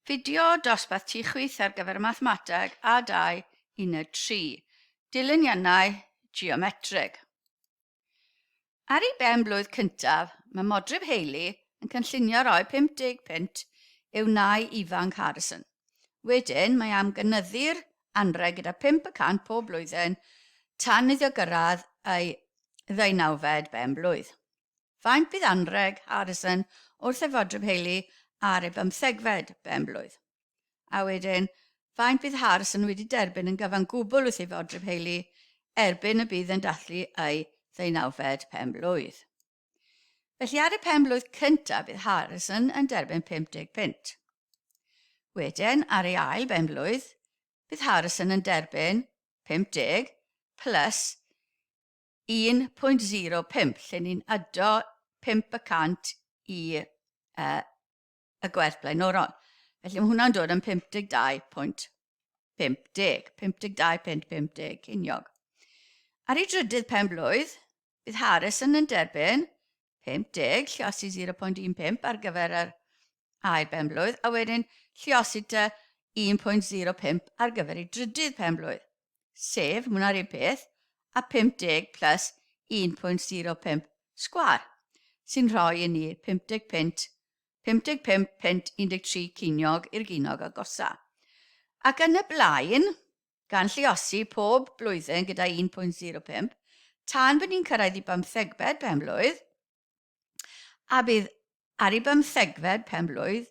Fideo dosbarth Tŷ Chwith ar gyfer Mathemateg A2 Uned 3, Dilyniannau Geometrig. Ar ei ben blwydd cyntaf, mae Modryb Hayley yn cynllunio rhoi 50 punt i'w nai ifanc Harrison. Wedyn, mae am gynyddu'r anrheg gyda 5 y cant pob blwyddyn tan iddo gyrraedd ei ddeunawfed ben blwydd. Faint bydd anrheg Harrison wrth ei fodryb Hayley ar ei bymthegfed ben-blwydd? A wedyn, faint bydd Harrison wedi derbyn yn gyfan gwbl wrth ei fodryb Hayley erbyn y bydd yn dathlu ei ddeunawfed pen-blwydd? Felly ar y pen-blwydd cyntaf bydd Harrison yn derbyn 50 punt. Wedyn, ar ei ail ben-blwydd, bydd Harrison yn derbyn 50 plus 1.05, lle ni'n ado 5 y cant i uh, y gwerth blaenorol. Felly mae hwnna'n dod yn 52.50, 52.50 ceiniog. Ar ei drydydd pen blwydd, bydd Harrison yn derbyn 50, lliosi 0.15 ar gyfer yr ail ben blwydd, a wedyn lliosi te 1.05 ar gyfer ei drydydd pen blwydd. Sef, mae hwnna'r un peth, a 50 plus 1.05 sgwâr, sy'n rhoi i ni 50 punt, 55 punt 13 ceiniog i'r geinog agosa. Ac yn y blaen, gan lluosi pob blwyddyn gyda 1.05, tan bod ni'n cyrraedd i bymthegfed pen-blwydd, a bydd ar ei bymthegfed pen-blwydd,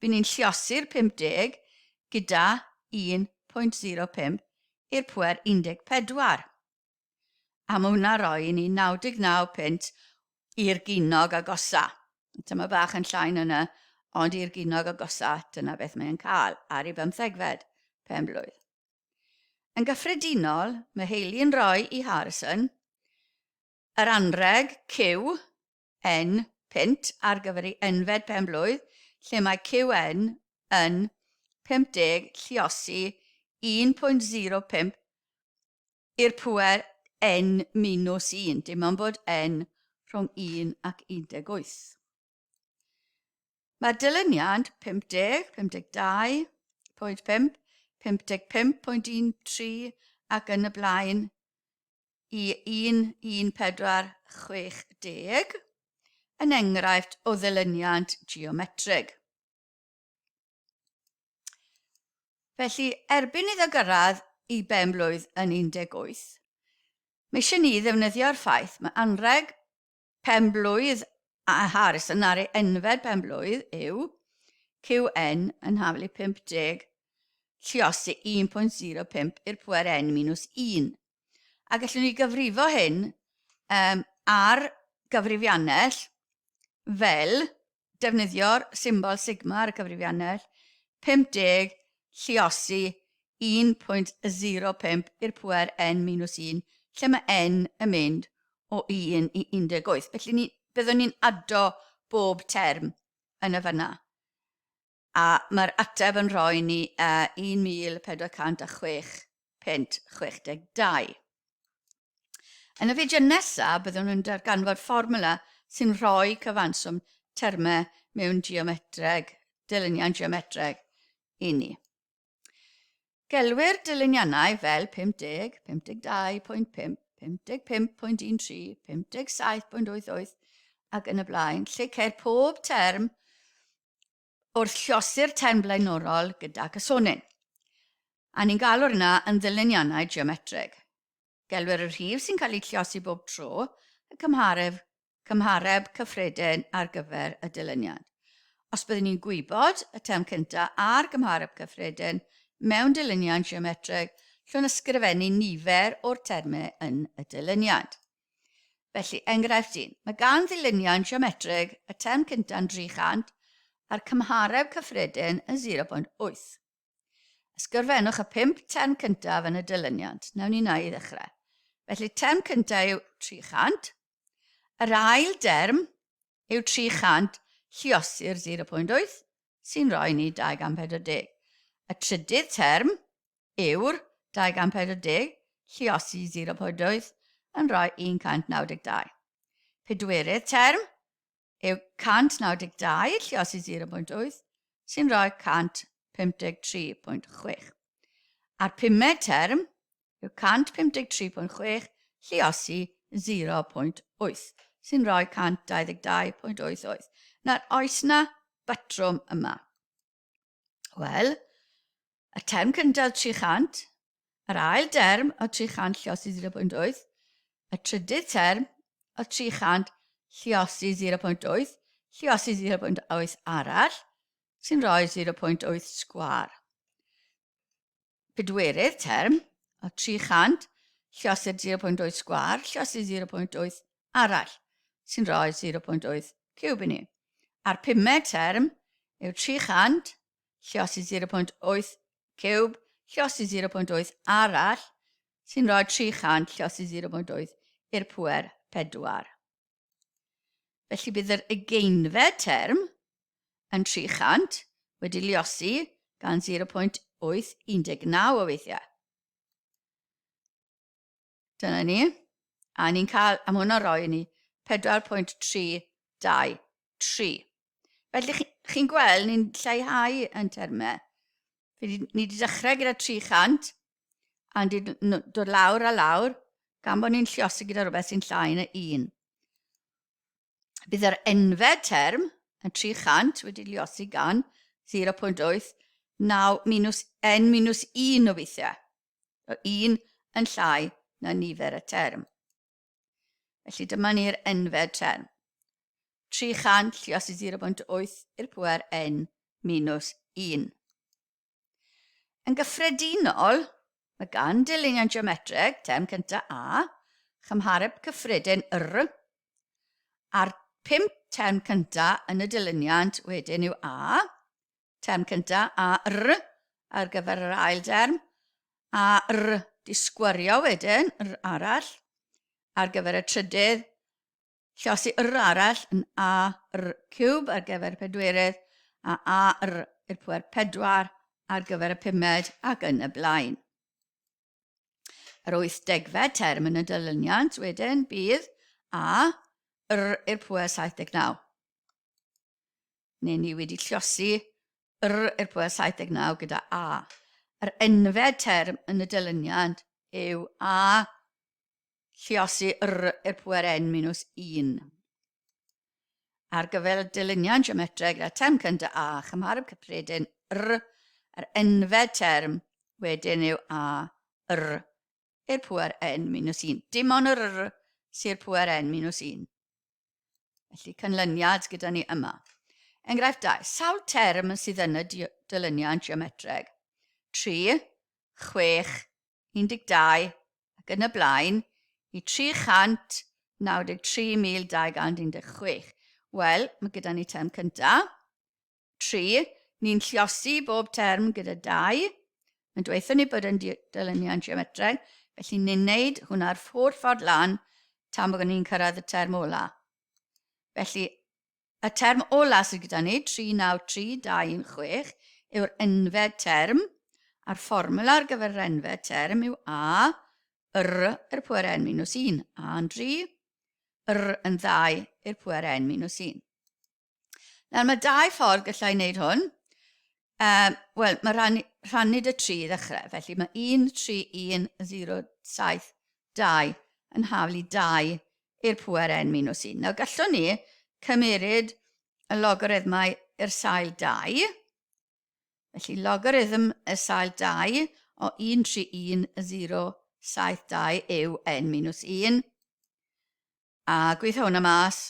bydd ni'n lluosi'r 50 gyda 1.05 i'r pwer 14. A mae hwnna roi i ni 99 punt i'r ginog agosa. Dyma bach yn llai na yna, ond i'r ginog agosa, dyna beth mae'n cael ar ei bymthegfed pen-blwydd. Yn gyffredinol, mae Hayley yn rhoi i Harrison yr anrheg Q, N, punt ar gyfer ei enfed pen-blwydd, lle mae QN yn 50 lluosi 1.05 i'r pŵer N minus 1, dim ond bod N rhwng 1 ac 18. Mae'r dilyniant 50, 52.5, 55.13 ac yn y blaen i 11460 yn enghraifft o ddilyniant geometrig. Felly, erbyn iddo gyrraedd i ben blwydd yn 18, mae eisiau ni ddefnyddio'r ffaith mae anrheg pen blwydd a Harrison ar ei enfed pen blwydd yw QN yn haflu 50 lliosi 1.05 i'r pwer n minus 1. A gallwn ni gyfrifo hyn um, ar gyfrifiannell fel defnyddio'r symbol sigma ar y cyfrifiannell, 50 lliosi 1.05 i'r pwer n minus 1, lle mae n yn mynd o 1 i 18. Felly ni, byddwn ni'n ado bob term yn y fyna. A mae'r ateb yn rhoi ni uh, 1,406.62. Yn y fideo nesaf, byddwn yn darganfod fformwla sy'n rhoi cyfanswm termau mewn geometreg, dilyniant geometreg i ni. Gelwir dilyniannau fel 50, 52.5, 55.13, 57.88 ac yn y blaen, lle ceir pob term wrth llosi'r term blaenorol gyda cysonyn. A ni'n galw'r yna yn ddilyniannau geometreg. Gelwir y rhif sy'n cael ei lliosi bob tro y cymhareb, cymhareb cyffredin ar gyfer y dilyniant. Os byddwn ni'n gwybod y term cyntaf a'r gymhareb cyffredin mewn dilyniant geometreg, llwn ysgrifennu nifer o'r termau yn y dilyniant. Felly, enghraifft un. Mae gan ddilyniant geometrig y term cynta'n 300 a'r cymhareb cyffredin yn 0.8. Ysgrifennwch y pump term cyntaf yn y dilyniant. Nawn ni na i ddechrau. Felly, term cyntaf yw 300. Yr ail derm yw 300 lliosi'r 0.8, sy'n rhoi ni 240. Y trydydd term yw'r 240 lliosi 0.8 yn rhoi 192. Pedwerydd term yw 192 lliosi 0.8 sy'n rhoi 100. 153.6. A'r pumed term yw 153.6 lliosi 0.8, sy'n rhoi 122.88. Nawr, oes na batrwm yma? Wel, y term cyntaf 300, yr ail derm o 300 lliosi 0.8, y trydydd term o 300 lliosi 0.8, lliosi 0.8 arall, sy'n rhoi 0.8 sgwâr. Pedwerydd term o 300 lliosi'r 0.8 sgwâr, lliosi 0.8 arall, sy'n rhoi 0.8 ciwb i ni. A'r pumed term yw 300 lliosi 0.8 ciwb, lliosi 0.8 arall, sy'n rhoi 300 lliosi 0.8 i'r pŵer 4. Felly bydd yr ugeinfed term yn 300 wedi liosi gan 0.819 o weithiau. Dyna ni. A ni'n cael, am hwnna roi i ni 4.323. Felly chi'n gweld, ni'n lleihau yn termau. Ni wedi dechrau gyda 300, a ni wedi dod lawr a lawr, gan bod ni'n lliosi gyda rhywbeth sy'n llai na 1. Bydd yr enfed term yn 300 wedi lliosi gan 0.8 9 minus n minus 1 o weithiau. O 1 yn llai na nifer y term. Felly dyma ni'r enfed term. 300 lliosi 0.8 i'r pwer n minus 1. Yn gyffredinol, mae gan dilyniant geometreg, term cyntaf A, chymhareb cyffredin R, a'r pump term cyntaf yn y dilyniant wedyn yw A, term cyntaf, a R ar gyfer yr ail derm, a R di sgwario wedyn, R arall, ar gyfer y trydydd, Llosi R arall yn A R ciwb ar gyfer y pedwerydd a A R i'r pwer 4 ar gyfer y pumed ac yn y blaen. Yr 80fed term yn y dilyniant wedyn bydd A R i'r pwer 79. Neu ni wedi llosi R i'r pwer 79 gyda A. Yr enfed term yn y dilyniant yw A Lluosi R i'r pŵer n minus 1. Ar gyfer dilyniant geometreg gyda term cyntaf A, chymhareb cyffredin R, yr enfed term wedyn yw A R i'r pŵer n minus 1. Dim ond yr R sy'r pŵer n minus 1. Felly canlyniad gyda ni yma. Enghraifft 2. Sawl term sydd yn y dilyniant geometreg? 3, 6, 12 ac yn y blaen i 393,216. Wel, mae gyda ni term cyntaf. 3. Ni'n lliosi bob term gyda 2. Mae'n dweithio ni bod yn dilyniant geometreg, felly ni'n neud hwnna'r holl ffordd lan tan bod ni'n cyrraedd y term ola. Felly, Y term ola sydd gyda ni, 393216, yw'r enfed term, a'r fformwla ar gyfer yr enfed term yw A, R i'r pwer n minus 1. A yn 3, R yn 2 i'r pwer n minus 1. Nawr mae dau ffordd gallai wneud hwn. Um, Wel, mae rhannu, rhannu dy 3 i ddechrau, felly mae 1, 3, 1, 0, 7, 2 yn haflu 2 i'r pŵer n minus 1. Nawr gallwn ni cymeryd y logarithmau i'r sail 2. Felly logarithm y sail 2 o 1, 3, 1, 0, 7, 2 yw n minus 1. A gweithio hwnna mas,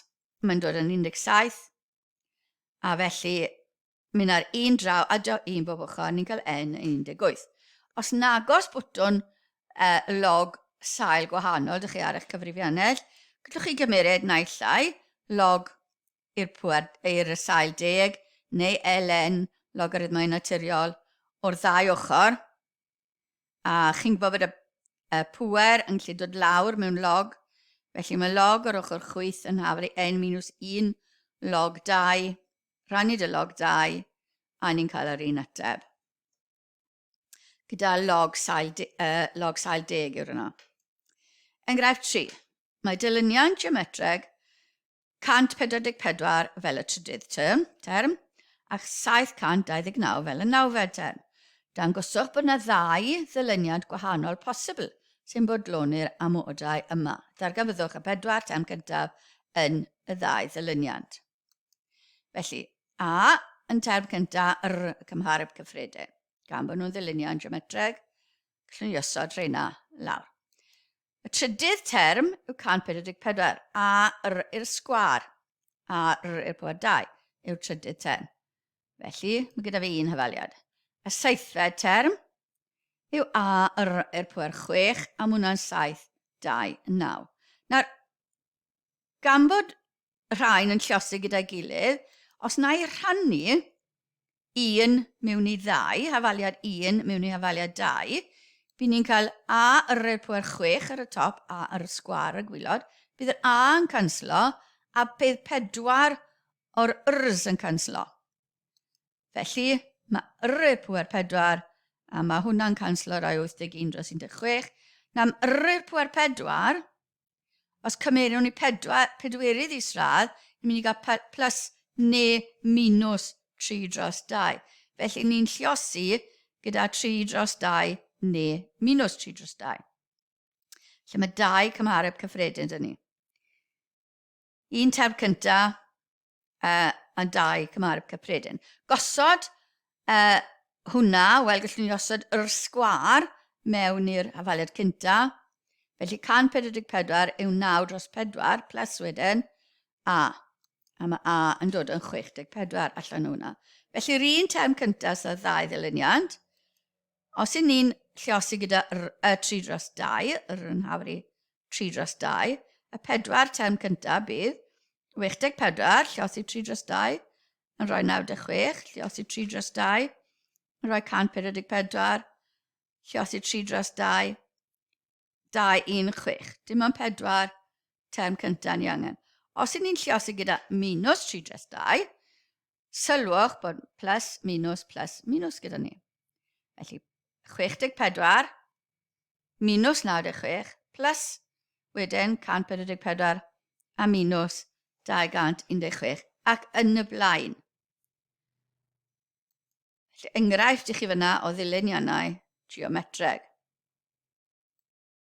mae'n dod yn 17. A felly Mynd ar un draw a draw un bob ochr, ni'n cael n yn 18. Os nagos bwtwn uh, log sail gwahanol dych chi ar eich cyfrifiannell, gallwch chi gymeryd naill ai log i'r pwer, i'r sail deg neu ln logarithmau naturiol o'r ddau ochr. A chi'n gwybod bod y, y pŵer yn gallu dod lawr mewn log, felly mae log o'r ochr chwith yn haflu n minus 1 log 2 rhannu dy log 2, a ni'n cael yr un ateb. Gyda log sail, log sail deg yw'r yna. Enghraifft 3. Mae dilyniant geometreg 144 fel y trydydd term, term. ac 729 fel y nawfed term. Dangoswch bod yna ddau ddilyniant gwahanol posibl sy'n bodloni'r amodau yma. Darganfyddwch y pedwar term cyntaf yn y ddau ddilyniant. Felly, A yn term cyntaf, R y cymhareb cyffredin. Gan bod nhw'n ddyluniad geometreg, gallwn ni osod rheina lawr. Y trydydd term yw 144, A R i'r sgwar, A R i'r pwer 2 yw'r trydydd term. Felly, mae gyda fi un hafaliad. Y seithfed term yw A R i'r pwer 6, a mae hwnna'n 7, 2, 9. Nawr, gan bod rhain yn llosi gyda'i gilydd, os na i rhannu un mewn i ddau, hafaliad un mewn i hafaliad dau, bydd ni'n cael A yr i'r pwer 6 ar y top, A ar y sgwar y gwylod, bydd yr A yn canslo, a bydd pedwar o'r R's yn canslo. Felly, mae R i'r pwer 4, a mae hwnna'n canslo rai 81 dros 16. Na, R i'r pwer 4, Os cymerwn ni pedwar, pedwerydd isradd, ni'n mynd i gael plus neu minus 3 dros 2. Felly ni'n lliosi gyda 3 dros 2 neu minus 3 dros 2. Lle mae dau cymhareb cyffredin dyn ni. Un term cyntaf, a dau cymhareb cyffredin. Gosod hwnna, wel gallwn ni osod yr sgwâr mewn i'r hafaliad cynta. Felly 144 yw 9 dros 4 plus wedyn A. A mae A yn dod yn 64 allan o hwnna. Felly'r un term cyntaf sydd ddau ddilyniant. Os y'n ni'n lliosi gyda r, y 3 dros 2, yr yn hafru 3 dros 2, y pedwar term cyntaf bydd 84, lliosi 3 dros 2, yn rhoi 96, lliosi 3 dros 2, yn rhoi 144, lliosi 3 dros 2, 216. Dim ond pedwar term cyntaf ni angen. Os y'n ni'n lliosi gyda minus 3 dros 2, Sylwch bod plus, minus, plus, minus gyda ni. Felly, 64 minus 96 plus wedyn 144 a minus 216 ac yn y blaen. Felly, enghraifft i chi fyna o ddilyniannau geometreg.